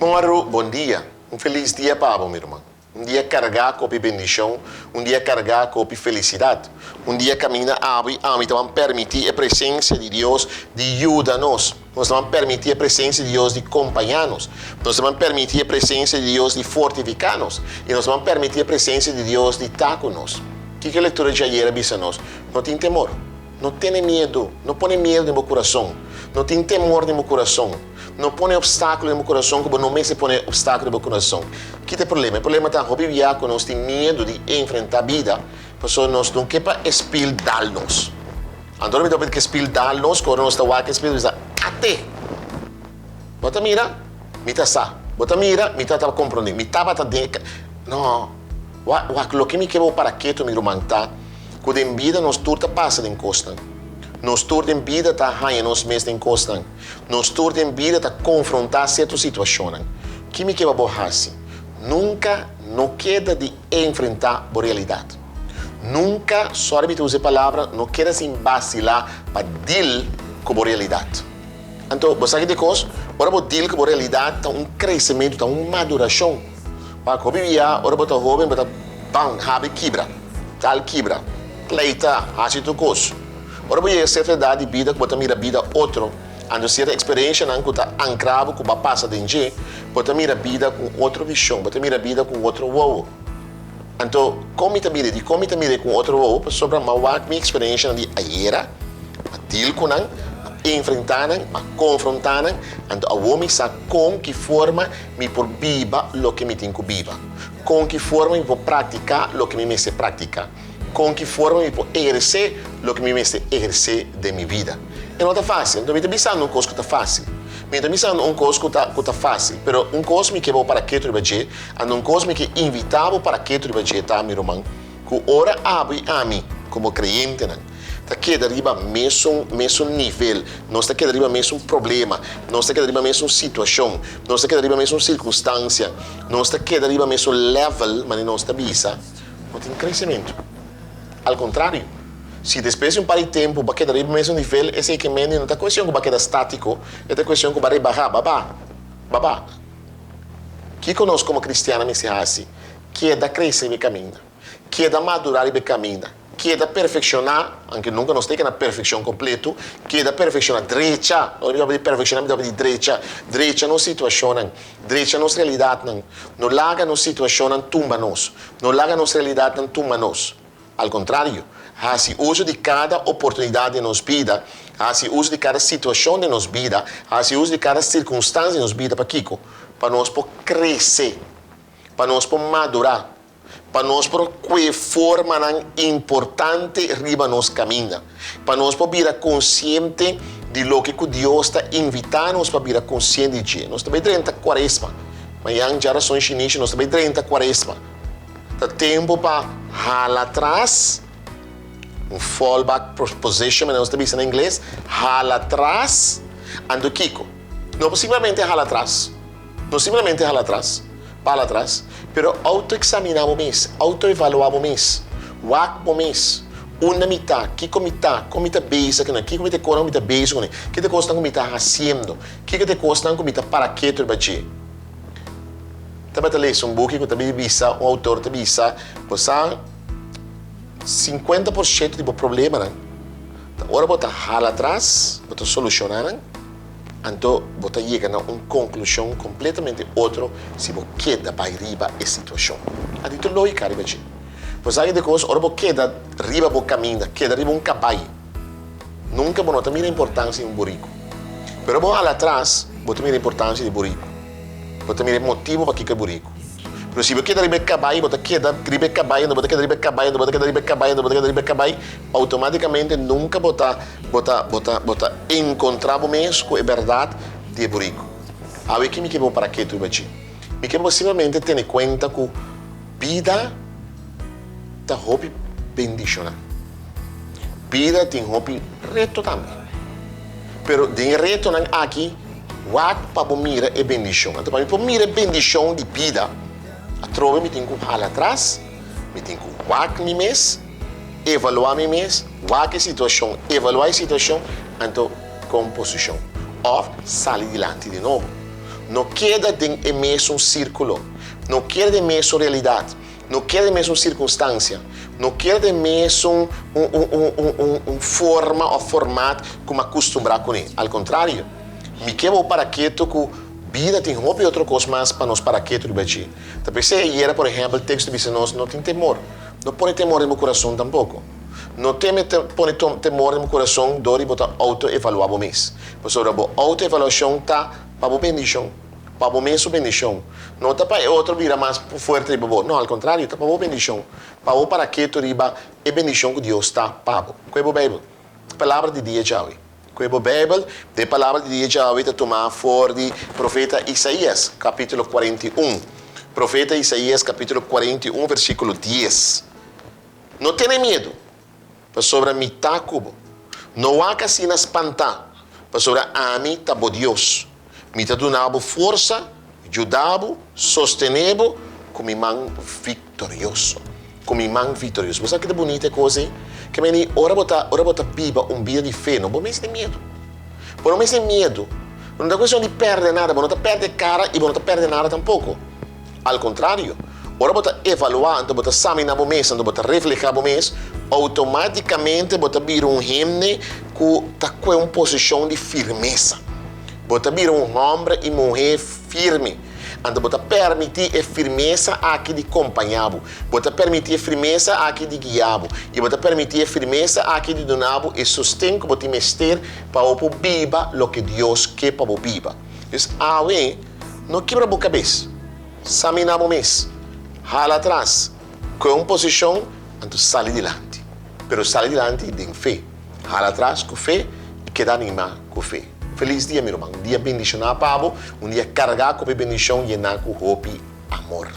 Mòru, bon dia. Un felis dia pa bo, mi ruman. Un dia kargá ku hopi bendishon, un dia kargá ku hopi felisidat. Un dia kaminda abo i ami ta ban permití e presensia di Dios di yuda nos. Nos ta ban permití e presensia di Dios di kompañá nos. Nos ta ban permití e presensia di Dios di fortifiká nos. I nos ta ban permití e presensia di Dios di ta ku nos. Kiko e lektura djayer a bisa nos? No tin temor. No tene miedu. No pone miedu den bo kurason. No tin temor den bo kurason. No pone opstákulo den bo kurason ku bo no mester pone opstákulo den bo kurason. Ki ta e problema? E problema ta hopi bia ku nos tin miedu di enfrentá bida pasobra nos no ke pa e spil dal nos. Anto ora mi ta papia di ke spil dal nos, ku ora nos ta wak e spil nos ta bisa, Ate! Bo ta mira? Mi ta sa. Bo ta mira? Mi ta ta komprondé. Mi tabata den e. No. Wak, wak loke mi ke bo para ketu, mi ruman, ta ku den bida nos tur ta pasa den kosnan. Nos tur den bida ta haña nos mes den kosnan. Nos tur den bida ta konfrontá sierto situashonnan. Ki mi ke pa bo hasi? Nunka no keda di enfrentá bo realidat. Nunka, sòri mi ta usa e palabra, no keda sin basilá pa dil ku bo realidat. Anto, bo sa ki di kos? Ora bo dil ku bo realidat ta un kresementu, ta un madurashon. Wak, hopi bia ora bo ta hóben bo ta ban, habri kibra, dal kibra, pleita, hasi tur kos. Ora bo yega sierto edat di bida ku bo ta mira bida otro, anto sierto eksperenshanan ku ta ankra bo ku bo a pasa den dje, bo ta mira bida ku un otro vishon, bo ta mira bida ku un otro wowo. Anto, kon mi ta mira? Dikon mi ta mira ku un otro wowo? Pasobra mi a wak mi eksperenshanan di ayera, mi a deal ku nan, mi a enfrentá nan, mi a konfrontá nan, anto awor mi sa kon ki forma mi por biba loke mi tin ku biba, kon ki forma mi por praktiká loke mi mester praktiká, kon ki forma mi por ehersé loke mi mester ehersé den mi bida. E no ta fásil. Anto mi ta bisando un kos ku ta fásil. Mi ta bisando un kos ku ta ku ta fásil, pero un kos mi ke bo para ketu riba dje, anto un kos mi ke invitá bo para ketu riba dje ta, mi ruman, ku ora abo i ami, komo kreyentenan, ta keda riba mesun mesun nivel, nos ta keda riba mesun problema, nos ta keda riba mesun situashon, nos ta keda riba mesun sirkunstansia, nos ta keda riba mesun level, manera nos ta bisa, no tin kresementu. Al kontrario, si despues di un par di tempu bo a keda riba mesun nivel, esei ke mende no ta kuestion ku bo a keda státiko, e ta kuestion ku bo a rebahá, bo a baha, bo a baha. Kiko nos komo kristiannan mester hasi? Keda krese riba e kaminda. Keda madurá riba e kaminda. Keda perfekshoná, aunke nunka nos ta yega na perfekshon kompletu, keda perfekshoná, drecha, ora mi ta papia di perfekshoná mi ta papia di drecha, drecha nos situashonnan, drecha nos realidatnan. No laga nos situashonnan tumba nos. No laga nos realidatnan tumba nos. Al kontrario, hasi uso di kada oportunidat den nos bida, hasi uso di kada situashon den nos bida, hasi uso di kada sirkunstansia den nos bida. Pakiko? Pa nos por krese, pa nos por madurá, pa nos por kue formanan importante riba nos kaminda, pa nos por bira konsiente di loke ku Dios ta invitá nos pa bira konsiente di dje. Nos ta bai drenta Kuaresma. Mañan djarason shinishi nos ta bai drenta Kuaresma. Ta tempu pa hala atras, un fall back position manera nos ta bisa na ingles, hala atras, anto kiko? No por simplemente hala atras, no simplemente hala atras, pa hala atras, pero autoexaminá bo mes, autoevaluá bo mes, wak bo mes, unda mi ta, kiko mi ta, kon mi ta bezig ku nan, kiko mi ta e kosnan ku mi ta bezig kuné, kiko ta e kosnan ku mi ta hasiendo, kiko ta e kosnan ku mi ta para ketu riba dje. Tabata lesa un buki ku ta bisa, un outor ta bisa, bo sa 50% di bo problemanan ta ora bo ta hala atras, bo ta solushoná nan, anto bo ta yega na un konklushon kompletamente otro si bo keda bai riba e situashon. A di tur lógika riba dje. Bo sa ki kos, ora bo keda riba bo kaminda, keda riba un kabai, nunka bo no ta mira importansia di un buriku. Pero ora bo hala atras, bo ta mira importansia di buriku. Bo ta mira e motibu pakiko e buriku. Pero si bo keda riba e kabai, bo ta keda riba e kabai, anto bo ta keda riba e kabai, anto bo ta keda riba e kabai, anto bo ta keda riba e kabai, outomátikamente nunka bo ta, bo ta, bo ta, bo ta enkontrá bo mes ku e bèrdat di e buriku. Awe ki mi ke bo para ketu riba dje? Mi ke bo simplemente tene kuenta ku bida ta hopi bendishoná. Bida tin hopi reto tambe. Pero den e retonan aki, wak pa bo mira e bendishon. Anto pa mi por mira e bendishon di bida, atrobe mi tin ku hala atras, mi tin ku wak mi mes, evaluá mi mes, wak e situashon, evaluá e situashon, anto kon posishon òf sali dilanti di nobo. No keda den e mesun sírkulo. No keda den mesun realidat. No keda den mesun sirkunstansia. No keda den mesun un un un un un un forma òf format ku mi a kustumbrá kuné. Al kontrario, mi ke bo para ketu ku bida tin hopi otro kos mas pa nos para ketu riba dje. Ta p'esei ayera, por ehèmpel, teksto bisa nos, no tin temor. No pone temor den bo kurason tampoko. No teme pone temor den bo kurason dor di bo ta outo-evaluá bo mes. Pasobra bo outo-evaluashon ta pa bo bendishon, pa bo mes su bendishon. No ta pa e otro bira mas fuerte riba bo. No, al kontrario, ta pa bo bendishon, pa bo para ketu riba e bendishon ku Dios ta pa bo. Kue bo Beibel? Palabra di dia djawe. Kue bo Beibel? De palabra di dia djawe ta tumá for di profeta Isaías, kapítulo 41. Profeta Isaías, kapítulo 41, versíkulo 10. No tene miedu, pasobra mi ta ku bo. No wak asina spantá, pasobra ami ta bo Dios. Mi ta duna bo forsa, yuda bo, sostené bo ku mi man viktorioso. Ku mi man viktorioso. Bo sa ki ta bunita e kos ei? Ke meni ora bo ta ora bo ta biba un bida di fe, no bo mester miedu. Bo no mester miedu. No ta kuestion di pèrdè nada. Bo no ta pèrdè kara i bo no ta pèrdè nada tampoko. Al kontrario, ora bo ta evaluá, anto bo ta saminá bo mes, anto bo ta reflehá bo mes, outomátikamente bo ta bira un hende ku ta kue un posishon di firmesa. Bo ta bira un hòmber i muhé firme. Anto bo ta permití e firmesa aki di kompañá bo. Bo ta permití e firmesa aki di guiá bo. I bo ta permití e firmesa aki di duna bo e sosten ku bo tin mester pa bo por biba loke Dios ke pa bo biba. Dus awe, no kibra bo kabes. Saminá bo mes. Hala atras. Kohe un posishon, anto sali dilanti. Pero sali dilanti den fe. Hala atras ku fe i keda animá ku fe. Felis dia, mi ruman. Un dia bendishoná pa bo, un dia kargá ku hopi bendishon, yená ku hopi amor.